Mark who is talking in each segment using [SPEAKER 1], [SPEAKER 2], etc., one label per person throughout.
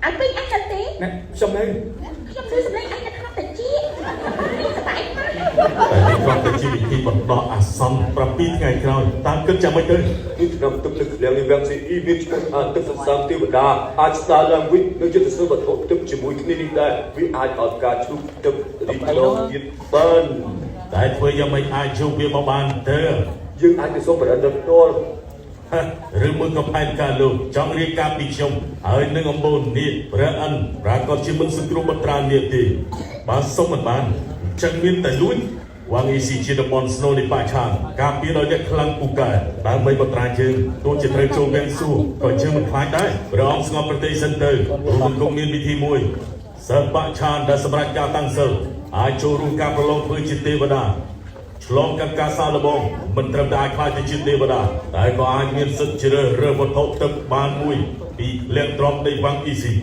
[SPEAKER 1] ឲ្យពេញអញទៅទេ
[SPEAKER 2] ណែខ្ញុំនៅ
[SPEAKER 1] ខ្ញុំឮសំឡេងឯងនៅក្នុងតិចនេះសប្បាយណាស់
[SPEAKER 3] តែនេះគ្រាន់តែជាវិធីបណ្ដោះអាសន្ន7ថ្ងៃក្រោយតើគិតយ៉ាងម៉េចទៅ
[SPEAKER 4] នេះឆ្នាំទឹកនៅឃ្លាំងនៃវាំងស៊ីអ៊ីមានឈ្មោះថាទឹកសន្សំទេវតាអាចស្ដារឡើងវិញនៅចិត្តសវត្ថុទឹកជាមួយគ្នានេះដែរវាអាចឲ្យការជ្រុះទឹករីកដងទៀតបាន
[SPEAKER 3] តែធ្វើយ៉ាងម៉េចអាចយកវាមកបានទៅ
[SPEAKER 4] យើងអាចទៅសូមប្រដិតផ្ទាល់
[SPEAKER 3] ហ៎ឬមួយក៏ផែនការលោកចង់រៀបការពីខ្ញុំហើយនឹងអំបូរនេះព្រះអិនប្រាកដជាមិនសង្គ្រោះបុត្រានេះទេបើសុំមិនបានអញ្ចឹងមានតែលួចវ៉ាងអ៊ីស៊ីជាតំបន់ស្នូលនៃបាឆាងការពារដោយអ្នកខ្លាំងពូកែដើម្បីបុត្រាយើងទោះជាត្រូវចូលវាំងសួរក៏យើងមិនខ្លាចដែរព្រះអង្គស្ងប់ប្រតិសិនទៅព្រោះមិនគង់មានវិធីមួយសិស្សបាឆានដែលសម្រាប់ការតាំងសិលអាចចូលរួមការប្រឡងធ្វើជាទេវតា ឆ្លងកាត់ការសាកល្បងមិនត្រឹមតែអាចក្លាយទៅជាទេវតាតែក៏អាចមានសិទ្ធិជ្រើសរើសវត្ថុទឹកបានមួយពីលៀងទ្រព្យនៃវ៉ាងអ៊ីស៊ី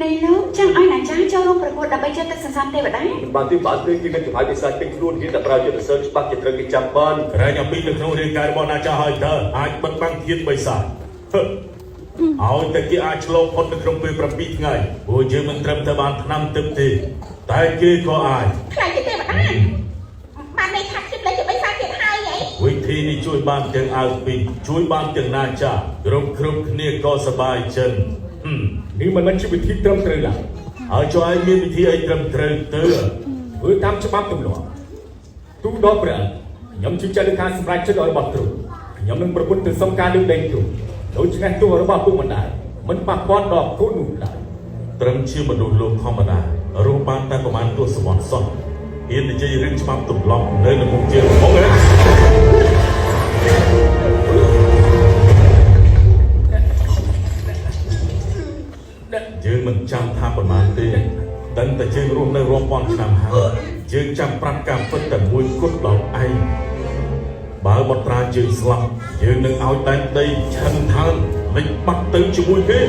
[SPEAKER 1] នៃលោកចង់ឲ្យណាចាចូលរួមប្រកួតដើម្បីយកទឹកសន្សំទេវតា
[SPEAKER 4] មិនបានទេបានទេគេនឹងចំហាយបិសាចពេញខ្លួនហ៊ានតែប្រើយុទ្ធសាស្ត្រច្បាស់ជាត្រូវគេចាប់បាន
[SPEAKER 3] ក្រែងអំពីនៅក្នុងរាងកាយរបស់ណាចាហើយតើអាចបិទបាំងធាតុបិសាចហឹឲ្យតែគេអាចឆ្លងផុតនៅក្នុងពេល7ថ្ងៃព្រោះយើងមិនត្រឹមតែបានថ្នាំទឹកទេតែគេក៏អាច
[SPEAKER 1] ខ្លាចជាទេវតាបានន័យថាខ្ញុំលែងជាបិសាចទៀតហើយអី
[SPEAKER 3] វិធីនេះជួយបានទាំងអៅពីងជួយបានទាំងណាចាគ្រប់គ្រប់គ្នាក៏សប្បាយចិត្តហឹម
[SPEAKER 2] នេះមិនមែនជាវិធីត្រឹមត្រូវឡើយ
[SPEAKER 3] ហើយចុះឯងមានវិធីអីត្រឹមត្រូវទៅ
[SPEAKER 2] ធ្វើតាមច្បាប់ទម្លាប់ទូដល់ព្រះអង្គខ្ញុំជឿជាក់លើការសម្រេចចិត្តរបស់ទ្រង់ខ្ញុំនឹងប្រពន្ធទៅសុំការលើកលែងទ្រង់ដូច្នេះទោះរបស់ពុកម្ដាយមិនប៉ះពាល់ដល់កូននោះឡើយ
[SPEAKER 3] ត្រឹមជាមនុស្សលោកធម្មតារស់បានតែប្រហែលទសវត្សរ៍សោះហ៊ាននិយាយរឿងច្បាប់ទម្លាប់នៅនៅមុខយើងហ្មងហ៎យើងមិនចាំថាប្រហែលទេដឹងតែយើងរស់នៅរាប់ពាន់ឆ្នាំហើយយើងចាំប្រាប់ការពិតតែមួយគត់ដល់ឯងបើបត្រាយើងស្លាប់យើងនឹងឲ្យដែនដីឆឹងថើនលិចបាត់ទៅជាមួយគេ